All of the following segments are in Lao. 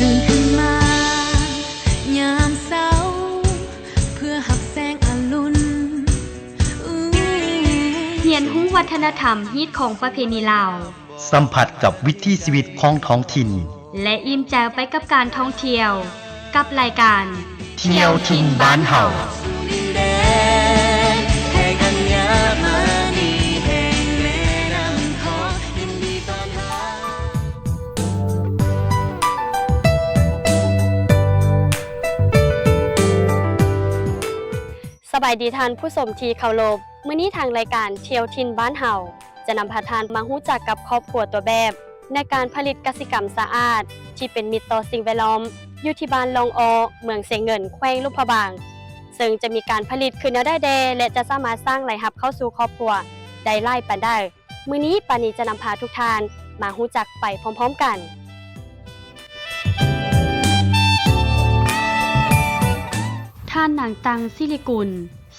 ຕື່ນຂຶ້ນມາຍາມເຊົ້າ ເພື່ອຮັບແສງອະລຸນ. ຮຽນຮູ້ວັດທະນະທຳຮີດຄອງປະເພນີລາວ, ສຳຜັດກັບວິຖີຊີວິດຂອງທ້ອງຖິ່ນ ແລະ ອີ່ມໃຈໄປກັບການທ່ອງທ່ຽວ ກັບລາຍການ ທ່ຽວຖິ່ນບ້ານເຮົາ. ສະບາຍດີທ່ານຜູ້ຊົມທີ່ເຄົາລົບ, ມື້ນີ້ທາງລາຍການທ່ຽວຖິ່ນບ້ານເຮົາ ຈະນຳພາທ່ານມາຮູ້ຈັກກັບຄອບຄົວຕົວແບບ ໃນການຜະລິດກະສິກຳສະອາດ ທີ່ເປັນມິດຕໍ່ສິ່ງແວດລ້ອມ ຢູ່ທີ່ບ້ານລ່ອງອໍ ເມືອງຊຽງເງິນ ແຂວງຫຼວງພະບາງ, ເຊິ່ງຈະມີການຜະລິດຄືແນວໃດແດ່ ແລະ ຈະສາມາດສ້າງລາຍຮັບເຂົ້າສູ່ຄອບຄົວໄດ້ຫຼາຍປານໃດ? ມື້ນີ້ປານີຈະນຳພາທຸກທ່ານມາຮູ້ຈັກໄປພ້ອມໆກັນ. ທ່ານນາງ ຕັງ ສິລິກຸນ,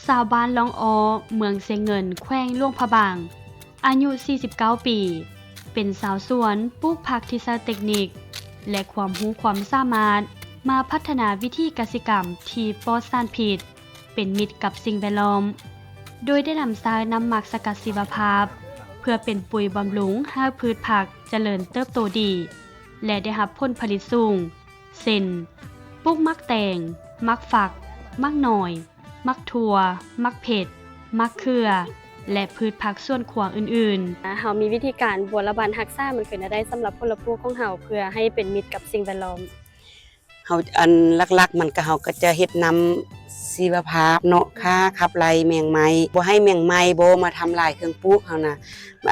ຊາວບ້ານລ່ອງອໍ ເມືອງຊຽງເງິນ ແຂວງຫຼວງພະບາງ. ອາຍຸສີ່ສິບເກົ້າປີ, ເປັນຊາວສວນປູກຜັກທີ່ໃຊ້ເຕັກນິກ ແລະ ຄວາມຮູ້ຄວາມສາມາດ ມາພັດທະນາວິທີກະສິກຳທີ່ປອດສານພິດ ເປັນມິດກັບສິ່ງແວດລ້ອມ, ໂດຍໄດ້ນຳໃຊ້ນ້ຳໝັກສະກັດຊີວະພາບ ເພື່ອເປັນປຸ໋ຍບຳລຸງໃຫ້ພືດຜັກຈະເລີນເຕີບໂຕດີ ແລະ ໄດ້ຮັບຜົນຜະລິດສູງ ເຊັ່ນ ປູກໝາກແຕງ, ໝາກຝັກ, ໝາກໜ້ອຍ, ໝາກຖົ່ວ, ໝາກເຜັດ, ໝາກເຂືອ ແລະ ພືດຜັກສວນຄົວອື່ນໆ. ເຮົາມີວິທີການບົວລະບັດຮັກສາມັນຄືແນວໃດ ສຳລັບຜົນລະປູກຂອງເຮົາ ເພື່ອໃຫ້ເປັນມິດກັບສິ່ງແວດລ້ອມ? ເຮົາ ອັນຫຼັກໆ ມັນກໍ ເຮົາກໍຈະເຮັດນ້ຳຊີວະພາບເນາະ ຂ້າຂັບໄລ່ແມງໄມ້ ບໍ່ໃຫ້ແມງໄມ້ບໍ່ມາທຳລາຍເຄື່ອງປູກເຮົານະ.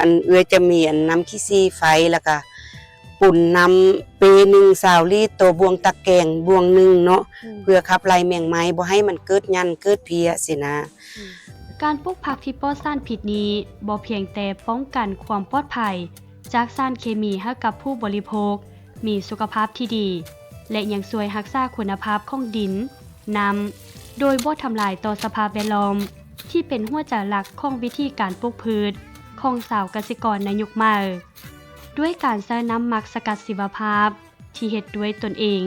ອັນເອື້ອຍຈະມີ ອັນນ້ຳຂີ້ສີໄຟ ແລ້ວກໍ ປຸນນ້ຳເປໜຶ່ງ ຊາວລີດ ຕໍ່ບ່ວງຕັກແກງບ່ວງໜຶ່ງເນາະ ອືມ ເພື່ອຂັບໄລ່ແມງໄມ້ ບໍ່ໃຫ້ມັນເກີດຫຍັນເກີດເພຍຊີ້ນະ. ອືມ ການປູກຜັກທີ່ປອດສານພິດນີ້ ບໍ່ພຽງແຕ່ປ້ອງກັນຄວາມປອດໄພຈາກສານເຄມີໃຫ້ກັບຜູ້ບໍລິໂພກມີສຸຂະພາບທີ່ດີ ແລະ ຍັງຊ່ວຍຮັກສາຄຸນນະພາບຂອງດິນ, ນ້ຳ ໂດຍບໍ່ທຳລາຍຕໍ່ສະພາບແວດລ້ອມ ທີ່ເປັນຫົວໃຈຫຼັກຂອງວິທີການປູກພືດຂອງຊາວກະສິກອນໃນຍຸກໃໝ່. ດ້ວຍການໃຊ້ນ້ຳໝັກສະກັດຊີວະພາບທີ່ເຮັດດ້ວຍຕົນເອງ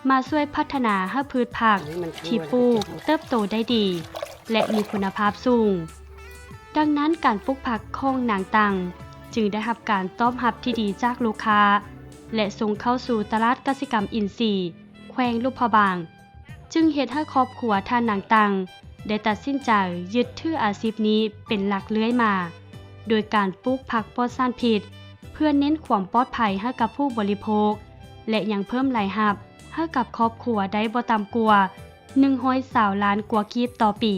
ມາຊ່ວຍພັດທະນາໃຫ້ພືດຜັກທີ່ປູກເຕີບໂຕໄດ້ດີ ແລະ ມີຄຸນນະພາບສູງ. ດັ່ງນັ້ນ ການປູກຜັກຂອງນາງຕັງ ຈຶ່ງໄດ້ຮັບການຕອບຮັບທີ່ດີຈາກລູກຄ້າ ແລະ ສົ່ງເຂົ້າສູ່ຕະຫຼາດກະສິກຳອິນຊີ ແຂວງຫຼວງພະບາງ. ຈຶ່ງເຮັດໃຫ້ຄອບຄົວທ່ານນາງຕັງ ໄດ້ຕັດສິນໃຈຍຶດຖືອາຊີບນີ້ເປັນຫຼັກເລື້ອຍມາ, ໂດຍການປູກຜັກປອດສານພິດ ເພື່ອເນັ້ນຄວາມປອດໄພໃຫ້ກັບຜູ້ບໍລິໂພກ ແລະ ຍັງເພີ່ມລາຍຮັບໃຫ້ກັບຄອບຄົວໄດ້ບໍ່ຕ່ຳກວ່າໜຶ່ງຮ້ອຍຊາວລ້ານກວ່າກີບຕໍ່ປີ.